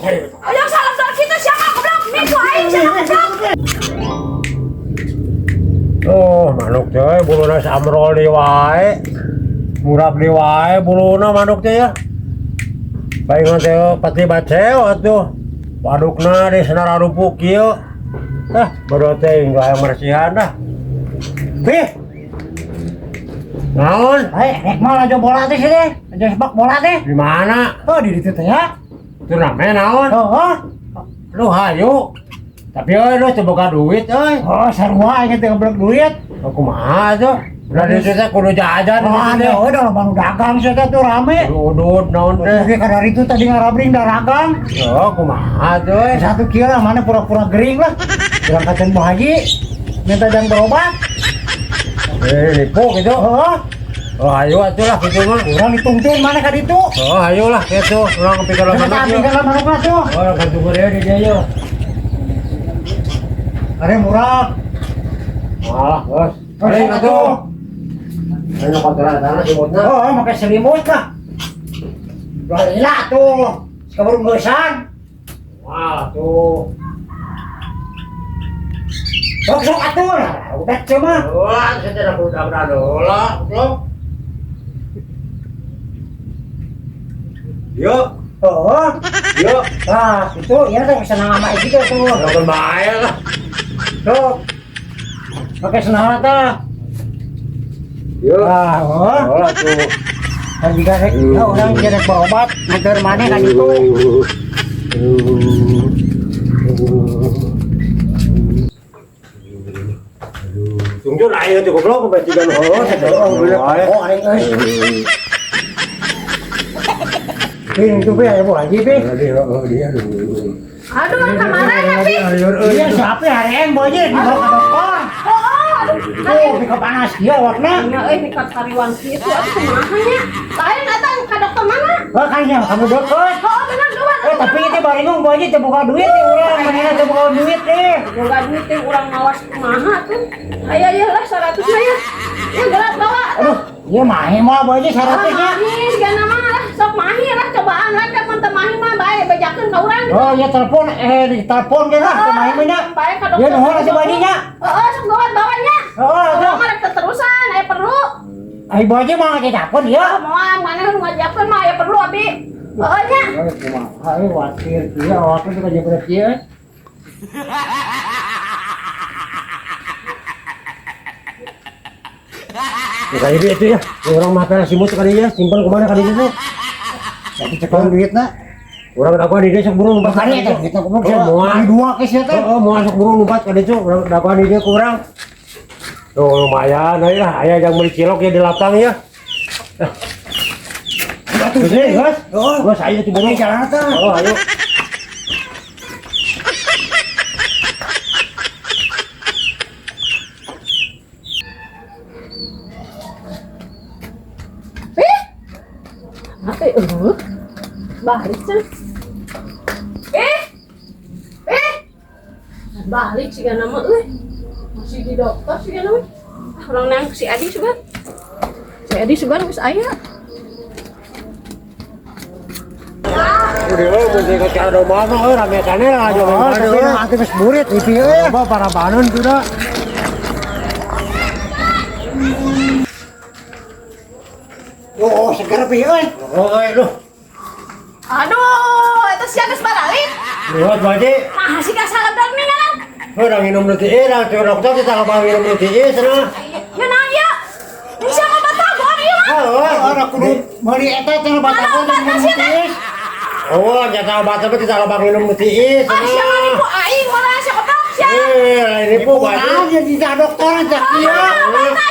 Ayo salah salah kita siapa goblok? Nipu aing siapa goblok? Oh, manuk teh buluna samrol deui wae. Murab deui wae buluna manuk teh ya. Palingan teh pati baceo atuh. Wadukna di senararupuk kieu. Ah, bodoh teh enggak hayang bersihan dah. Pih, Naon? hai, rek mah aja bola teh sih teh. Aja sepak bola teh. Di mana? Oh, di ditu teh ya. Turnamen naon? Oh, oh. Lu hayu. Tapi euy lu teu boga duit euy. Oh, sarua aing teh ngeblek duit. Aku kumaha tuh? Udah di situ teh kudu jajan Oh, di situ ada, teh. oh, udah lobang dagang sih teh tuh rame. Kudu udud naon teh. Oke, kadar itu tadi ngarabring dagang. Oh, kumaha tuh euy. Satu kira lah, mana pura-pura gering lah. Berangkatan Bu Haji, minta jangan berobat. Eh, nipu gitu. Oh, Oh, ayo atuh lah gitu mah. kurang ditungtun mana kan itu. Oh, ayo lah gitu. Urang pikir lah Kita manuk ambil yuk. lah manukna tuh. Oh, urang tunggu dia di dia yuk. Are murah. Malah, bos. Paling atuh. Ayo kotoran tanah simutna. Oh, pakai selimut lah. Udah lila tuh. Keburu ngeusan. Malah tuh. Sok sok atuh lah. Udah cuma. Ulah, saya tidak udah udah belum. Yuk, Oh, yuk. nah itu ya tuh senang sama itu tuh. Lakukan bahaya lah. Tuh. Pakai senang tah. Yuk. Ah, oh. Ulah tuh. Kan jika rek, ya orang kira berobat, motor mana kan itu. Tunggu ayo tuh goblok sampai tiga nol. Oh, aing euy. Ping itu be, Bu Haji be. Aduh, kemana ya, Pi? Iya, siapa hari yang Bu Haji dibawa ke dokter. Oh, aduh. Oh, pika panas dia wakna. Nya euy mikat kariwang kitu atuh kumaha nya? Lain eta ka dokter mana? Oh, kan yang kamu dokter. Oh, benar dua. Eh, tapi itu baringung Bu Haji teu boga duit nih urang, manehna teu boga duit nih. Boga duit teh urang mawas kumaha tuh. Aya ieu lah 100 mah ya. Ya gerak bawa. Aduh, iya mahi mah Bu Haji 100 nya. Mahi sigana mah lah sok mahi lah cobaan lah ka mun teu mahi mah bae bejakeun ka urang. Oh, iya telepon, eh di telepon ge lah, teu mahi mah nya. Bae ka dokter. Ya nuhun atuh Bu Haji nya. Heeh, sok gawat bawanya. Oh, Urang atuh. mah rek teterusan aya perlu. Ai Bu Haji mah ngajak ya. Oh, moal maneh nu ngajakeun mah aya perlu abi. Heeh nya. Eh, kumaha euy wakil kieu, wakil juga jeung kieu. Kayak itu ya. Orang makan simut kali ya, simpan kemana kali itu? Jadi cekel duitna. Orang dakwah di desa burung lompat. Makanya eta duitna goblok. Oh, moal. Beli dua ke sia teh. Oh, mau masuk burung lompat kali itu, orang dakwah di dia kurang. Tuh lumayan, ayo lah, ayah yang beli cilok ya di lapang ya. Atuh, Terus, Gus. Oh, Gus, ayo tuh burung. burung jalan teh. Oh, ayo. Eh? Apa eueuh? Balik cenah. Eh? Eh? Balik sigana mah euy. Masih di dokter sigana mah. Ah, urang nang si Adi sugan. Si Adi sugan geus aya. Udah, euy, mun ke cara mah euy rame kane lah aja Oh, tapi atuh geus burit di pieu euy. Coba para banon sudah. Oh, seger pieu euy. Oh, euy lu. Aduh, eta sia geus baralik. Lihat Haji. Nah, si kasaladar nih ngaran. Orang minum nu tiis, orang ke dokter kita kalau minum nu tiis cenah. Ya naon ieu? Ini siapa batagor ieu mah? Oh, Ora kudu meuli eta teh batagor Mana obatna sia teh? Oh, nyata obat tapi kita kalau minum nu tiis. Ah, sia mah nipu aing malah sia goblok sia. Eh, ini Nipu pu Haji. naon jadi dokter cak ieu. Ah, obatna